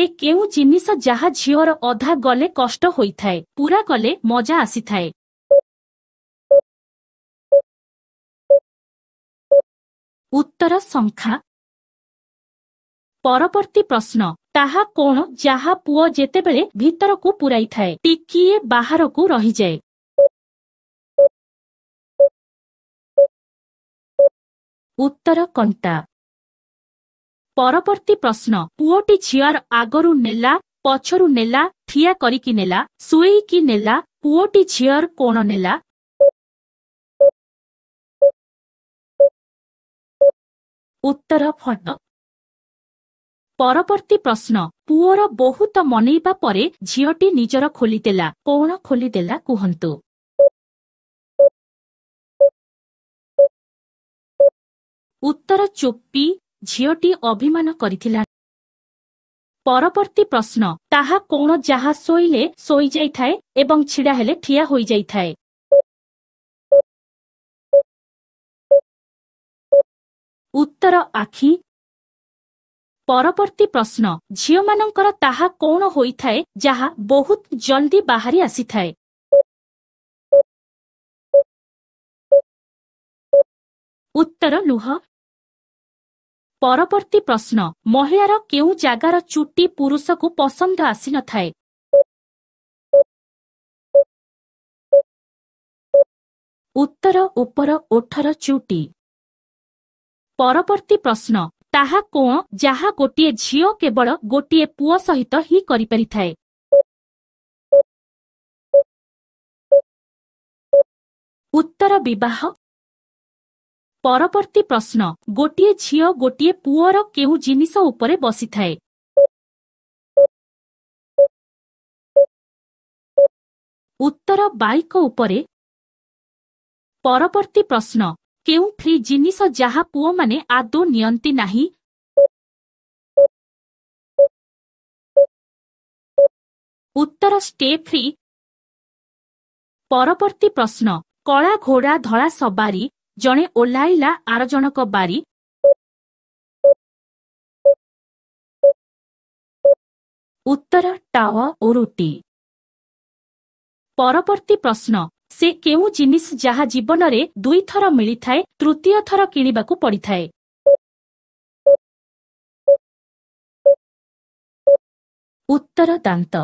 ସେ କେଉଁ ଜିନିଷ ଯାହା ଝିଅର ଅଧା ଗଲେ କଷ୍ଟ ହୋଇଥାଏ, ପୁରା ଗଲେ ମଜା ଆସିଥାଏ? ଉତ୍ତର ଶଙ୍ଖା। ପରବର୍ତ୍ତୀ ପ୍ରଶ୍ନ, ତାହା କଣ ଯାହା ପୁଅ ଯେତେବେଳେ ଭିତରକୁ ପୁରାଇଥାଏ ଟିକିଏ ବାହାରକୁ ରହିଯାଏ? ଉତ୍ତର କଣ୍ଟା। ପରବର୍ତ୍ତୀ ପ୍ରଶ୍ନ, ପୁଅଟି ଝିଅର ଆଗରୁ ନେଲା, ପଛରୁ ନେଲା, ଠିଆ କରିକି ନେଲା, ଶୁଏଇକି ନେଲା, ପୁଅଟି ଝିଅର କୋଣ ନେଲା? ଉତ୍ତର ଫଟ। ପରବର୍ତ୍ତୀ ପ୍ରଶ୍ନ, ପୁଅର ବହୁତ ମନେଇବା ପରେ ଝିଅଟି ନିଜର ଖୋଲିଦେଲା, କଣ ଖୋଲିଦେଲା କୁହନ୍ତୁ? ଉତ୍ତର ଚୁପି। ଝିଅଟି ଅଭିମାନ କରିଥିଲା। ପରବର୍ତ୍ତୀ ପ୍ରଶ୍ନ, ତାହା କଣ ଯାହା ଶୋଇଲେ ଶୋଇଯାଇଥାଏ ଏବଂ ଛିଡ଼ା ହେଲେ ଠିଆ ହୋଇଯାଇଥାଏ? ଉତ୍ତର ଆଖି। ପରବର୍ତ୍ତୀ ପ୍ରଶ୍ନ, ଝିଅମାନଙ୍କର ତାହା କଣ ହୋଇଥାଏ ଯାହା ବହୁତ ଜଲ୍ଦି ବାହାରି ଆସିଥାଏ? ଉତ୍ତର ଲୁହ। ପରବର୍ତ୍ତୀ ପ୍ରଶ୍ନ, ମହିଳାର କେଉଁ ଜାଗାର ଚୁଟି ପୁରୁଷକୁ ପସନ୍ଦ ଆସିନଥାଏ? ଉତ୍ତର ଉପର ଓଠର ଚୁଟି। ପରବର୍ତ୍ତୀ ପ୍ରଶ୍ନ, ତାହା କଣ ଯାହା ଗୋଟିଏ ଝିଅ କେବଳ ଗୋଟିଏ ପୁଅ ସହିତ ହିଁ କରିପାରିଥାଏ? ଉତ୍ତର ବିବାହ। ପରବର୍ତ୍ତୀ ପ୍ରଶ୍ନ, ଗୋଟିଏ ଝିଅ ଗୋଟିଏ ପୁଅର କେଉଁ ଜିନିଷ ଉପରେ ବସିଥାଏ? ଉତ୍ତର ବାଇକ ଉପରେ। ପରବର୍ତ୍ତୀ ପ୍ରଶ୍ନ, କେଉଁ ଫ୍ରି ଜିନିଷ ଯାହା ପୁଅମାନେ ଆଦୌ ନିଅନ୍ତି ନାହିଁ? ଉତ୍ତର ଷ୍ଟେ ଫ୍ରି। ପରବର୍ତ୍ତୀ ପ୍ରଶ୍ନ, କଳା ଘୋଡ଼ା ଧଳା ସବାରି, ଜଣେ ଓହ୍ଲାଇଲା ଆର ଜଣକ ବାରି? ଉତ୍ତର ଟାୱା ଓ ରୁଟି। ପରବର୍ତ୍ତୀ ପ୍ରଶ୍ନ, ସେ କେଉଁ ଜିନିଷ ଯାହା ଜୀବନରେ ଦୁଇଥର ମିଳିଥାଏ, ତୃତୀୟ ଥର କିଣିବାକୁ ପଡ଼ିଥାଏ? ଉତ୍ତର ଦାନ୍ତ।